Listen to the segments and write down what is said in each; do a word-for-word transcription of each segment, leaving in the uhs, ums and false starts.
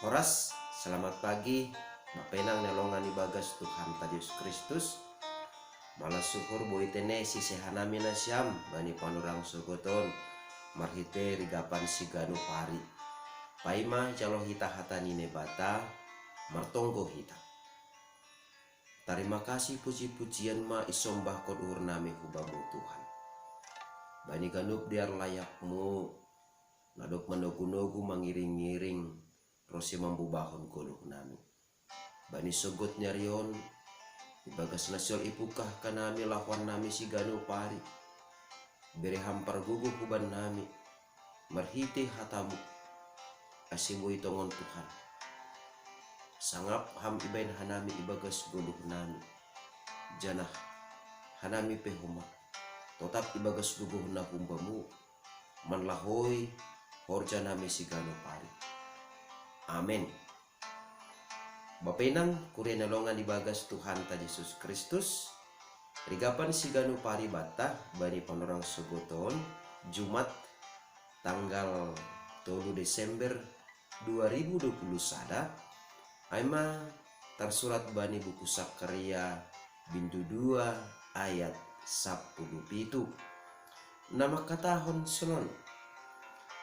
Horas, selamat pagi, mapenang nelongan ibagas Tuhan ta Jesus Kristus. Malas suhur boi tene sisehanami nasiam bani panurang sogoton marhite rigapan siganu pari. Paima jalo hita hata ni Naibata, martonggo hita. Tarima kasih puji-pujian ma isombahkon uhurnami hubamu Tuhan. Bani ganup dear layakmu, nadok manogu-nogu mangiring-iring rose mambubahon goluhnami. Bani sogot ni ari on, ibagas na sihol ipungkah hanami lahoannami siganu pari, bere ham pargogoh hubannami, marhite hatamu, ase boi tongon Tuhan. Sangap ham ibahen hanami ibagas goluhnami, janah hanami pe homa, totap ibagas gogohna humbamu, manlahoi horjanami siganu pari. Amen. Bapenang kuria nelongan ibagas Tuhan ta Jesus Kristus, rigapan siganu pari banta bani panorang sogoton, Jumat tanggal tolu Desember dua ribu dua puluh sada, aima tarsurat bani buku Sakaria bindu dua ayat sapuluh pitu. Na mangkatahon sonon: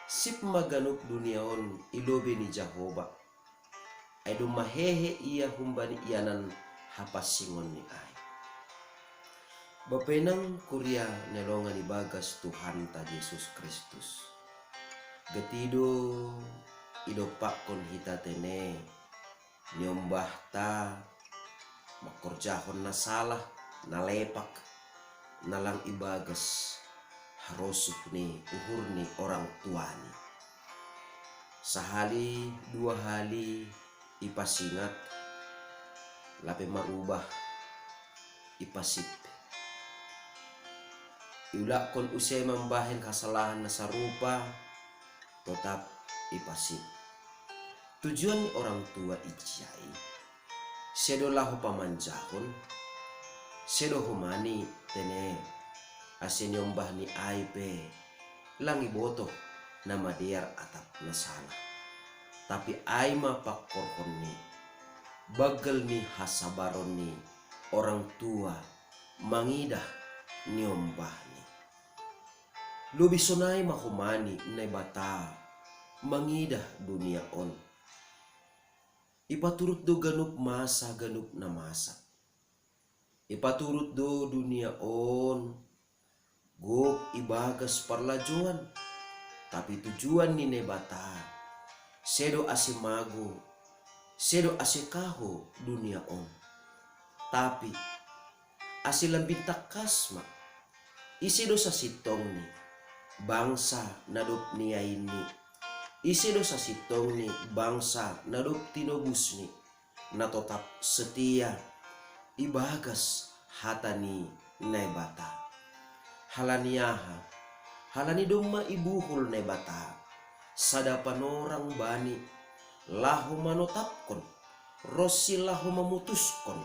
Sip ma ganup dunia on i lobei ni Jahowa, ai domma hehe ia humbani ianan hapansingonni ai. Bapenang kuria nelongan ibagas Tuhanta Jesus Kristus. Gati do idompakkon hita tene niombahta mangkorjahon na salah, na lepak, na lang ibagas harosuh ni uhur ni orang tuani. Sahali dua hali ipasingat, lape marubah, ipasip. Iulakkon use mambahen hasalahan na sarupa, totap ipasip. Tujuan ni orang tua ijia i? Sedo laho pamanjahon, sedo homani tene, ase niombah ni ai pe lang ibotoh na madear atap na salah. Tapi ai ma pangkorhon ni banggal ni hasabaron ni orang tua mangidah niombahni. Lobei sonai ma homani Naibata mangidah dunia on. Ipaturut do ganup masa, ganup na masa. Ipaturut do dunia on gok ibagas parlajouan, tapi tujuan ni Naibata sedo ase mago, sedo ase kahou dunia on, tapi ase lambin tangkas ma. Ise do sasintongni bangsa na dob niainni? Ise do sasintongni bangsa na dob tinobusni, na totap setia ibagas hata ni Naibata? Halani aha? Halani domma ibuhul Naibata sada panorang bani, laho manotapkon ronsi laho mamutuskon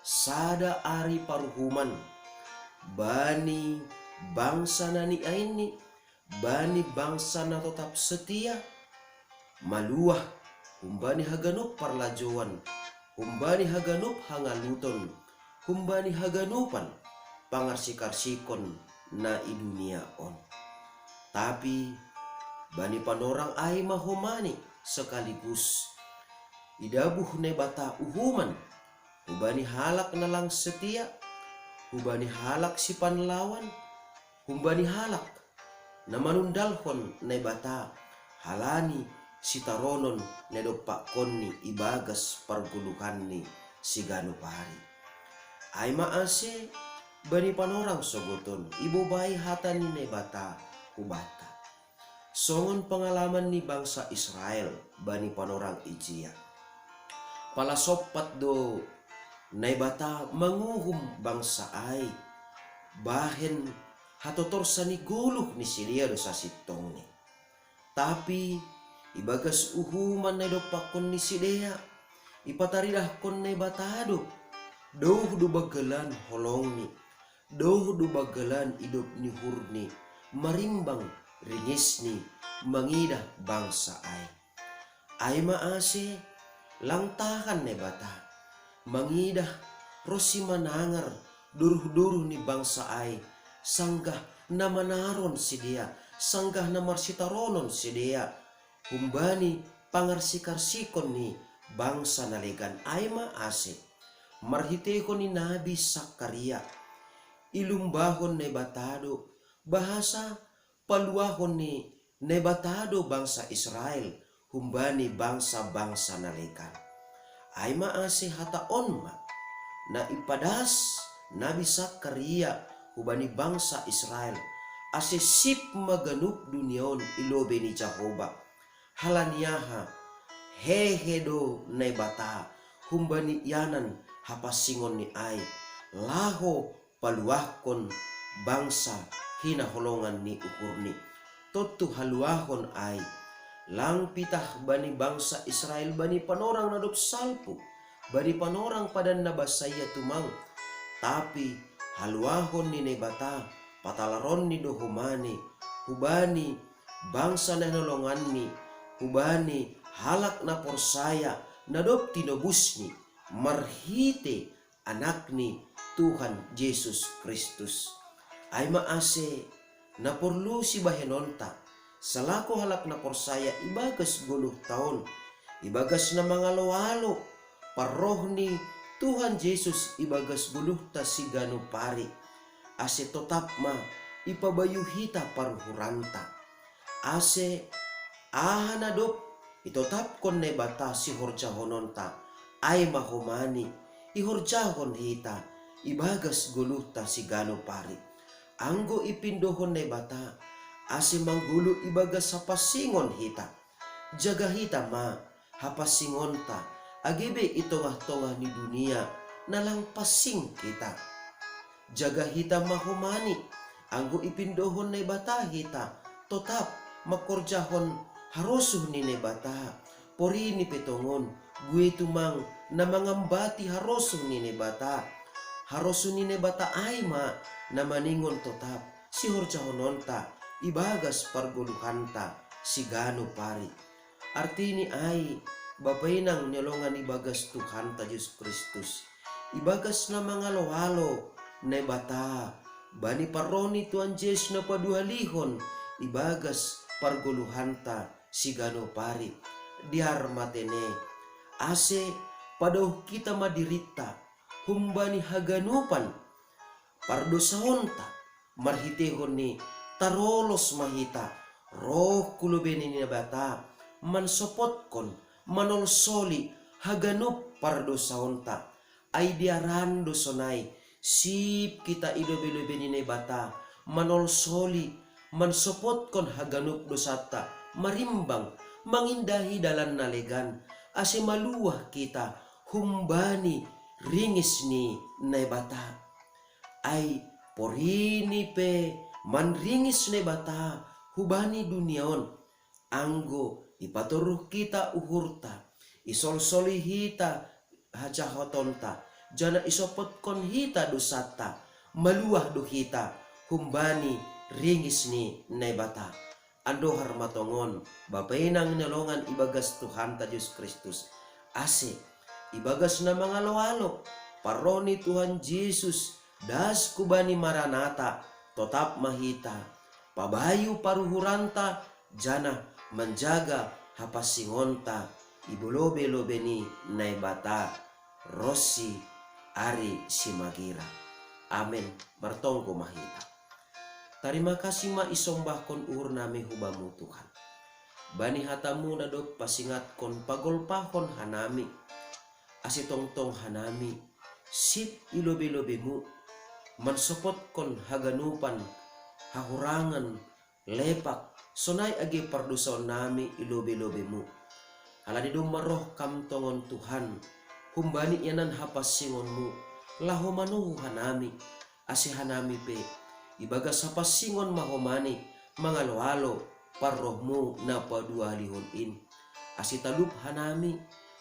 sada ari paruhuman bani bangsa na niainni, bani bangsa na totap setia, maluah humbani haganup parlajouan, humbani haganup hangaluton, humbani haganupan pangarsik-arsikon na i dunia on. Tapi bani panorang ai ma homani sekaligus idabuh Naibata uhuman hubani halak na lang setia, hubani halak sipanlawan, humbani halak na manundalhon Naibata halani sitaronon na idompakkonni ibagas pargoluhanni siganup ari. Ai ma ase bani panorang sogot on ibobai hata ni Naibata hubanta, songon pangalaman ni bangsa Israel bani panorang ijia. Pala sompat do Naibata manguhum bangsa ai bahen hatotorsa ni goluh ni sidea do sasintongni. Tapi ibagas uhuman na idompakkon ni sidea, ipataridahkon Naibata do, douh do banggalan holongni, douh do banggalan idop ni uhurni, marimbang ringesni mangidah bangsa ai. Ai ma ase lang tahan Naibata mangidah ronsi manangar doruh-doruh ni bangsa ai, sanggah na manaron sidea, sanggah na marsitaronon sidea humbani pangarsi-karsikon ni bangsa na legan. Ai ma ase marhiteihon ni nabi Sakaria ilumbahon Naibata do, bahasa paluahon ni Naibata do bangsa Israel humbani bangsa-bangsa na legan. Ai ma ase hata on ma na ipadas nabi Sakaria hubani bangsa Israel, ase sip ma ganup dunia on i lobei ni Jahowa. Halani aha? Hehe do Naibata humbani ianan hapansingon ni ai, laho paluahkon bangsa hinaholongan ni uhurni. Tontu haluahon ai lang pitah bani bangsa Israel bani panorang na dob salpu, bani panorang padan na basaia tumang. Tapi haluahon ni Naibata patalaronni do homani hubani bangsa na hinaholonganni, hubani halak na porsaya na dob tinobusni marhite Anakni Tuhan Jesus Kristus. Ai ma ase na porlu sibahenonta salako halak na porsaya ibagas goluhta on, ibagas na mangalo-alo parroh ni Tuhan Jesus ibagas goluhta siganup ari, ase totap ma ipabayu hita paruhuranta. Ase aha na dob itotapkon Naibata sihorjahononta, ai ma homani ihorjahon hita ibagas goluhta siganup ari. Anggo ipindohon Naibata ase manggoluh ibagas hapansingon hita, jaga hita ma hapansingonta, age be i tongah-tongah ni dunia na lang pansing hita. Jaga hita ma homani, anggo ipindohon Naibata hita totap mangkorjahon harosuh ni Naibata. Porini pe tongon, buei tumang na mangambati harosuh ni Naibata. Harosuh ni Naibata ai ma na maningon totap sihorjahononta ibagas pargoluhanta siganup ari. Artini ai, bapa inang ni holongan ibagas Tuhanta Jesus Kristus, ibagas na mangalo-alo Naibata bani parroh ni Tuhan Jesus na paduahalihon ibagas pargoluhanta siganup ari. Dear matene, ase padaoh hita ma dirinta humbani haganupan pardosaonta, marhiteihon ni tarolos ma hita roh hu lobei ni Naibata mansopotkon, manolsoli haganup pardosaonta. Ai dearan do sonai sip hita i lobei-lobei ni Naibata manolsoli, mansopotkon haganup dosanta, marimbang, mangindahi dalan na legan, ase maluah hita humbani ringis ni Naibata. Ai porini pe manringis Naibata hubani dunia on, anggo ipatoruh hita uhurta, isolsoli hita hajahatonta, janah isopotkon hita dosanta, maluah do hita humbani ringis ni Naibata. Andohar ma tongon, bapa inang ni holongan ibagas Tuhanta Jesus Kristus, ase ibagas na mangalo-alo parroh ni Tuhan Jesus das hubani Maranata, totap ma hita pabayu paruhuranta janah manjaga hapansingonta i lobei-lobei ni Naibata ronsi ari simagira. Amen. Martonggo ma hita. Tarima kasih ma isombahkon uhurnami hu Bamu Tuhan, bani hataMu na dob pasingatkon pagolpahon hanami, ase tongtong hanami sip i lobei-lobeiMu, mansopotkon haganupan hahurangan, lepak, sonai age pardosaonnami i lobei-lobeiMu. Halani domma roh Kam tongon Tuhan humbani ianan hapansingonMu, laho manuhu hanami, ase hanami pe ibagas hapansingon ma homani mangalo-alo parrohMu na paduahalihon in, ase talup hanami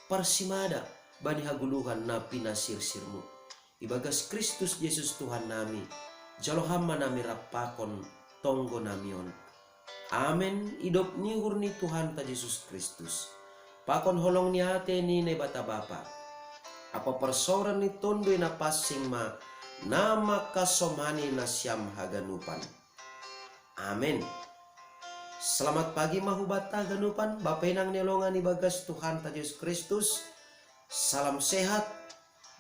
parsimada bani hagoluhan na pinasirsirMu. Ibagas Kristus Jesus Tuhannami, jalo Ham ma nami rap pakon tonggonami on. Amen. Idop ni uhur ni Tuhanta Jesus Kristus, Pakon holong ni ate ni Naibata Bapa, apaparsaoran ni Tonduy Napansing ma na mangkasomani nasiam haganupan. Amen. Selamat pagi ma hubanta haganupan, bapa inang ni longan ibagas Tuhanta Jesus Kristus. Salam sehat,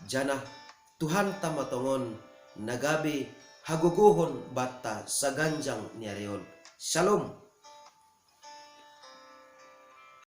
janah Tuhanta ma tongon na gabe hagogohon banta saganjang ni ari on. Shalom.